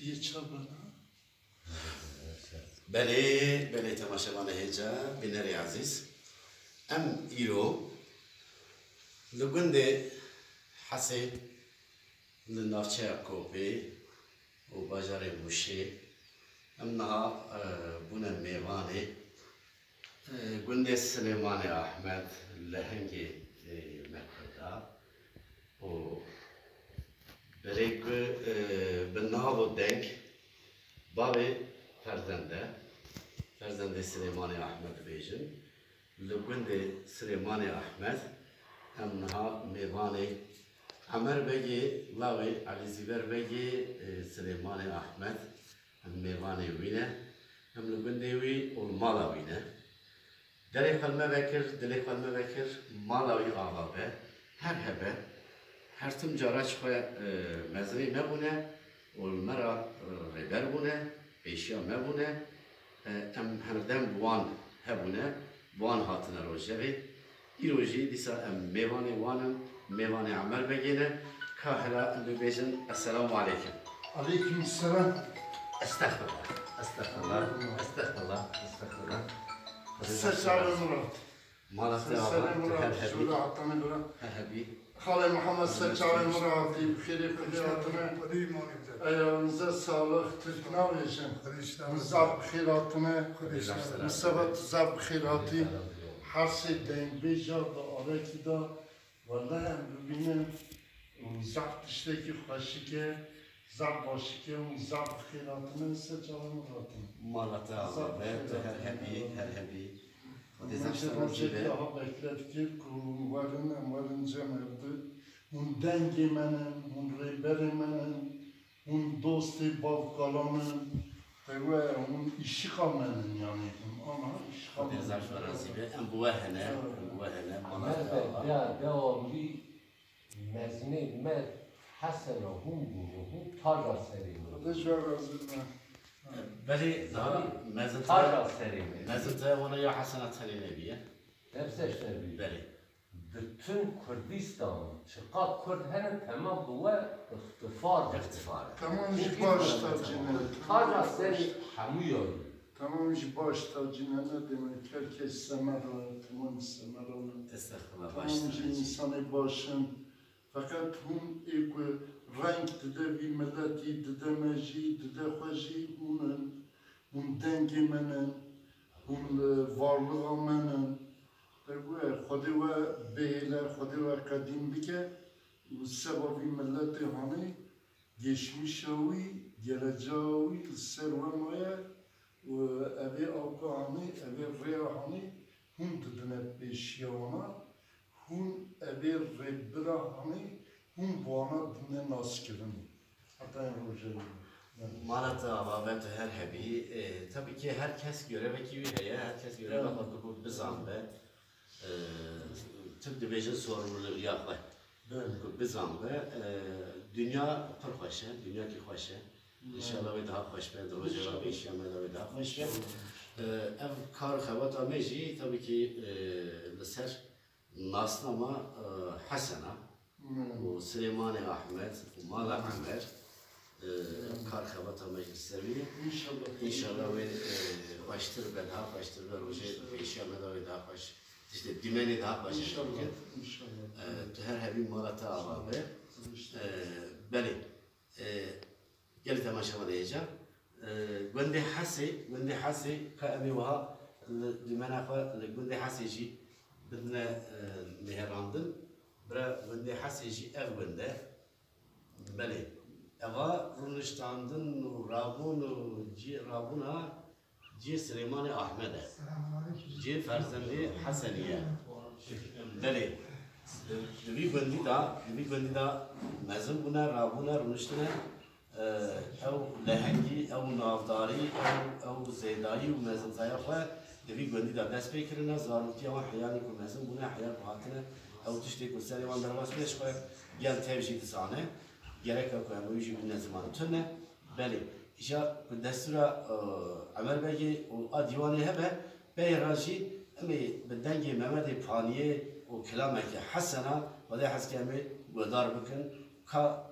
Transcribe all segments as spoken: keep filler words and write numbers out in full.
Yê çavan a? Belê, belê, temaşevanê hêja, bînerê ezîz. Em îro li gundê Hesê, li navçeya Kopê û bajarê Mûşê, em niha, e, bûne mêvanê, e, gundê Silêmanê Ahmed, lehengê, e, me Kurda û berê ku, e, bi nav û deng bavê Ferzende, Ferzendê Silêmanê Ahmed dibêjin. Li gundê Silêmanê Ahmed em niha mêvanê Emer Begê, lawê Elî Zîver Begê, e, Silêmanê Ahmed, em mêvanê wî ne. Em li gundê wî û li mala wî ne. Derê xwe li me vekir, dilê xwe li me vekir, mala wî ava be, her hebe, her tim cara ji xwe, e, mezinê me bûne û li me re, e, rêber bûne, pêşiya me bûne. E, em hemdem bi wan hebûne, bi wan hatine rojevê. Îro jî dîsa em mêvanê wan in, mêvanê Emer Begê ne. Ka hela em bibêjin, Esselamu aleykum. Aleykum selam. Estexfirullah, estexfirullah, estexfirullah, estexfirullah. Ser çavê min re. Mala te ava, tu her hebî. Her hebî. Xalê Mihemed ser çavê min re hatî, bi xêrê bi xêr hatine. Eyalinize sağlık, Türk navêjin. Min zaf bi xêr hatine. Min seba tu zaf bi xêr hatî. Her sê dengbêja bi alekî de. Wele em bibînin û zaf tiştekî xweşik e, zaf başik e û zaf bi xêr hatine, ser çavê min re hatine. Mala te ava be, tu her hebî, her hebî. Xwedê zaf ser rojê be. Aha beklet kir ku hûn werin, em werin cem hevdu. Hûn dengê me ne, hûn rêberê me ne, hûn dostê bavkalan in. Te we hûn îşiqa me ne, yanî hûn ana îşiqa me ne. Xwedê zaf ji we razî be. Em bi we hene, em bi we hene. Mala te ava. Dewa wî mezinê me Hesena hûn bûn û hûn taja serê min. Xwedê ji we razî be. Belê, daha mezin taja serê min. Mezin te wana ya Hesena tenê nebiye. Hepse şerî. Belê. Bütün Kurdistan, çiqas Kurd hene, temam bi we îxtifar dikin. Îxtifar. Tamam jî baş tacîne. Taja serê hemûyan. Tamam jî baş tacîne, ne demek herkes semera, tamam semera. Estexfirullah, baş tacîne. Tamam jî insanê baş in. Feqet hûn ê ku reng dide vî miletî, dide me jî, dide xwe jî hûn in. Hûn dengê me ne, hûn, e, varlixa me ne. Te got, Xwedê we bihêle, Xwedê we qedîm bike û seba vî miletê hanê, geçmişa wî, geleceya wî li ser we maye û evê awka hanê, evê rêya hanê hûn didine pêşiya wana, hûn evê rêbira hanê, hûn bi wana didine naskirinê. Heta en rojê. Mala te ava be, tu her hebî. E, tabii ki her kes görevekî wî heye, her kes göreva xwe ku bizan be. E, Tirk dibêjin sorumluluğu ya xwe. Belê. Ku bizan be. E, dinya pir xweş e, dinya ki xweş e. Belê. İnşallah wê daha xweş be, di rojê ve pêşiya me de wê daha xweş be. İnşallah. E, ev kar xebata me jî tabii ki, e, li ser nasnama, e, Hesena û Silêmanê Ahmed û Mala Emer, e, kar xebata me jî li ser wî ye. İnşallah. İnşallah wê, e, xweştir be, daha xweştir be, rojê pêşiya me de wê daha xweş, tiştê dîmenê daha xweş bikin. İnşallah. E, tu her hebî mala te ava be. E, belê. E, Gelî temaşevanê hêja. E, gundê Hesê, gundê Hesê ka em ê wiha li dîmena xwe li gundê Hesê jî bidine, e, nihêrandin. Bira gundê Hesê jî ev gund e. Belê. Eva rûniştandin û rabûn û cî-, rabûna cihê Silêmanê Ahmed e. Cihê ferzendê Hesenî ye. Belê. Di vî gundî de, di vî gundî de mezin bûne, rabûne, rûniştine. E, ew lehengî, ew navdarî, ew, ew zêdayî û mezinteya xwe di vî gundî de dest pê kirine. Zaroktiya wan heyalên ku mezin bûne, heyal ku hatine, ew tiştê ku serê wan derbas bûye, ji xwe gel tev jî dizane. Gerek e ku em wî jî bîne ziman tune. Belê, îja ku destûra, e, Emer Begê û a dîwanê hebe, peyê re jî em ê bi dengê Mehmedê Paniyê û kilameke Hesena, Xwedê hez ke em ê guhdar bikin, ka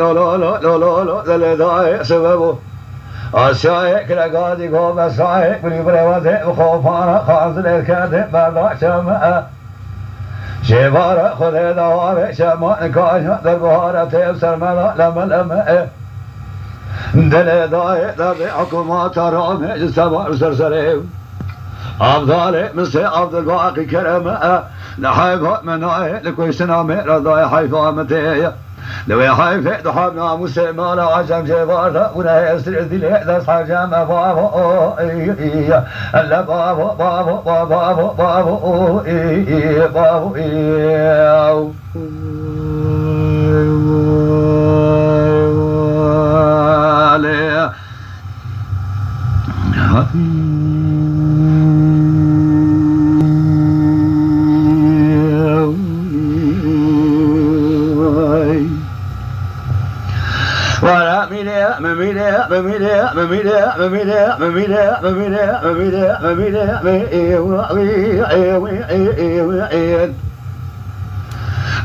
lo lo lo lo lo lo lê dayê sebebo. Asyayê kiregazî go Mesayê gulî birêwazê bi xofana xanzilê kerdê berda çeme. Şêvara Xwedê dawarê şema nikanya derbihara tê sermela leme leme. Dilê dayê derdê hikûmata ramê ji sevar serserê. Avdalê min sê Avdilbaqî kereme. Li heyfa me nayê li kuştina me re dayê heyfa me tê. Li wê heyfê dihab namûsê mala Ecem jê var da û nehêstir dilê dest Ecem e bavo, ey, ey, le bavo, bavo, ba-, bavo, bavo, ey, ey, bavo, ey. Lê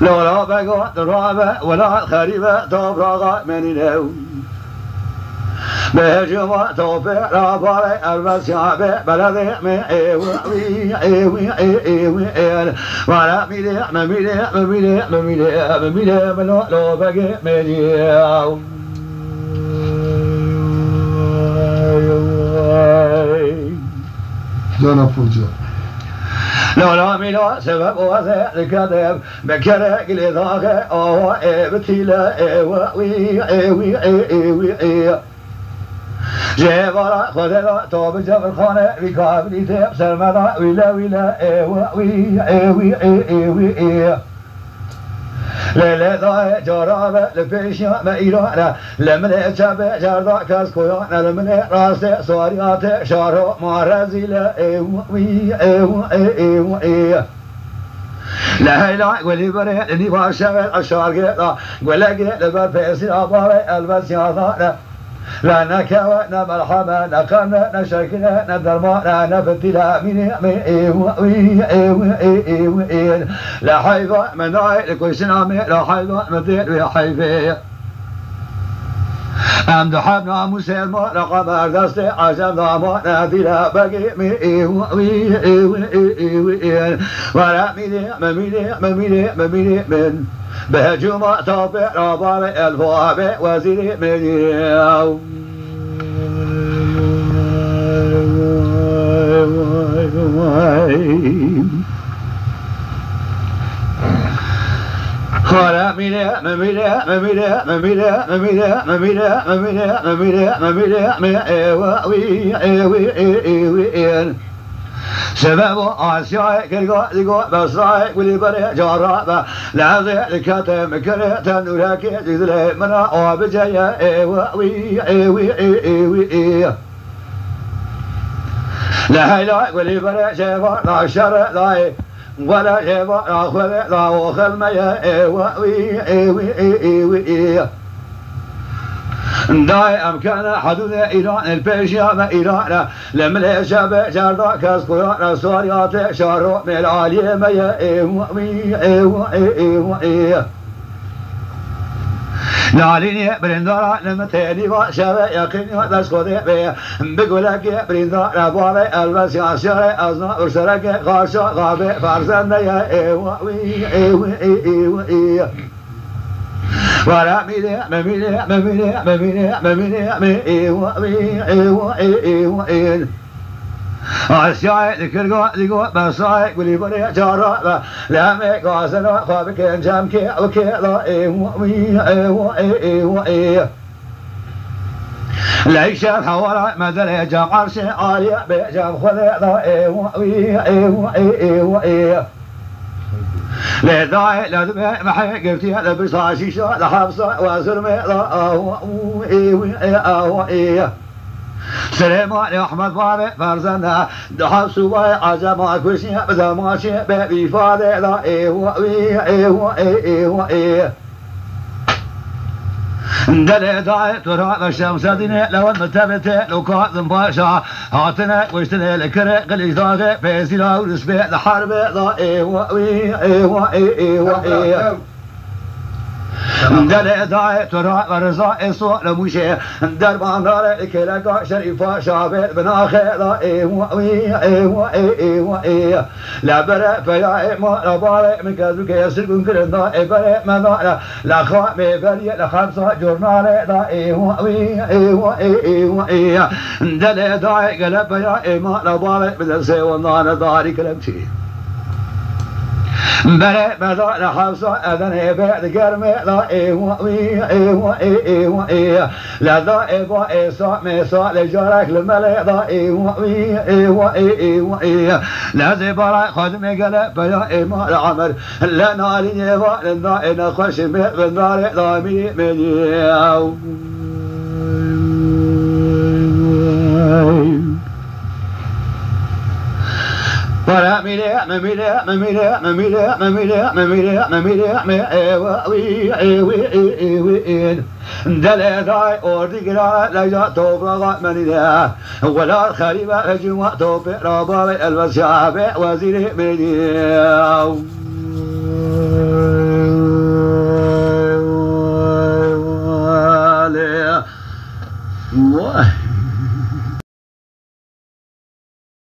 Lora bego durabe welat xeribe toprağa menîne. Bi hecûma topê rabarê erbesya be beledê me ê wî, ê wî, ê wî, ê wî, ê. Mara mîrê, me mîrê, me mîrê, me mîrê, me mîrê, me lo, lo begê me cî. Dana poca. Lo, lo, mîro, sebeb o ze dikadem. Bekere gilê daxe awa ê bitîle ê we wî ê wî ê ê wî ê. Jê vara Xwedê da to bi cevirxane wî kabilî tê sermeda wîle wîle ê we wî ê wî ê ê wî ê. Lê lê dayê cara be li pêşiya me îrane. Li min ê çepê cerda kes koyane, li min ê rastê swariya tê şaro ma rezîle ê we wî ê we ê ê we ê. Li heyla gulî berê li nîva şevê eşargê da, gulekê li ber pêsîra bavê elbet yardane. La ne kewe, ne merheme, ne qene, ne şekile, ne dermane, ne fitîle, mînî, mî, ê, wî, ê, wî, ê, ê, wî, ê. La heyva me nayê, li kuştina me, la heyva me dê, wê heyvê. Em di heb namûsê ma reqeber destê Ecem da ma nedîre begê me ê wî ê wî ê wî ê wî ê. Were mîrê me mîrê me mîrê me mîrê min. Bi hecûma tapê rabarê elfabê wezîrê min. Xwara mîre, me mîre, me mîre, me mîre, me mîre, me mîre, me mîre, me mîre, me mîre, me ê we wî, ê wî, ê, ê wî, ê. Sebebo Asyayê kirga digo Besrayê gulî berê cara be. Lezê dikete mikirê tenûrekê dîzilê mina o biceye ê we wî, ê wî, ê, ê wî, ê. Li heyla gulî berê şeva naşere dayê. Wele şeva naxwere da o xelmeye ê we wî, ê wî, ê, ê wî, ê. Dayê em kene hedûdê Îran, el pêşiya me Îran e. Li milê şevê cerda kes xuyar e, Sariyatê şaro mêl aliyê me ye. Ê wî, ê wî, ê wî, ê, ê wî, ê. Nalînê birîndara li min tênî va şevê yeqîn ya dest Xwedê bê. Bi gulekê birîndar e bavê elbes ya şerê ez na û serekê xaşa xabê ferzende ye. Ê wî, ê wî, ê, ê wî, ê. Were mînê, me mînê, me mînê, me mînê, me mînê, me ê wî, ê wî, ê, ê wî, ê. Asyayê li kirgo, digo, besayê gulî birê cara be. Lê em ê gazina xwe bikin cem kê û kê la ê wî, ê wî, ê, ê wî, ê. Leyşer hewara me derê cem erşê aliyê bê cem Xwedê da ê wî, ê wî, ê, ê wî, ê. Lê dayê li dibê mehê girtiye li bişta şîşa li hepsa we zulmê da a wî, ê wî, ê, a wî, ê. Silêmanê Ehmed Babê ferzende di heft sûbayê ecema kuştiye bi demaşê bê îfadê da ê wî, ê wî, ê, ê wî, ê. Delê dayê Tura ve Şemsedînê lewin mitebitê Lukazim Paşa hatine kuştinê li kirê Qiliçdaxê pêsîra û rispê li herbê da ê wî, ê wî, ê, ê wî, ê. Delê dayê Tura ve Reza Êso li Mûşê dermandarê kêleka Şerîf Paşa bê binaxê da ê wî, ê wî, ê, ê wî, ê. Li berê peyayê mala bavê min kes bike sirgûn kirin da ê berê me da le, le xamê beriyê le xemsa curnalê da ê wî, ê wî, ê, ê wî, ê. Delê dayê gele peyayê mala bavê min de sêwendane darî kilemçî. Berê me da le xemsa edenê bê di germê da ê wî, ê wî, ê, ê wî, ê. Lê da ê ba êsa mêsa lê carek li melê da ê wî, ê wî, ê, ê wî, ê. Lê zê bara xadimê gele peya ê ma li Emer. Lê nalînê va li da ê nexweşê mêr bindarê da mî mênî. Para mîrê, me mîrê, me mîrê, me mîrê, me mîrê, me mîrê, me mîrê, me ê wî, ê wî, ê, ê wî, ê. Delê dayê ordî girane leyla toprağa menîne. Welat xerîbe hecûma topê rabavê elbesya be wezîrê menî.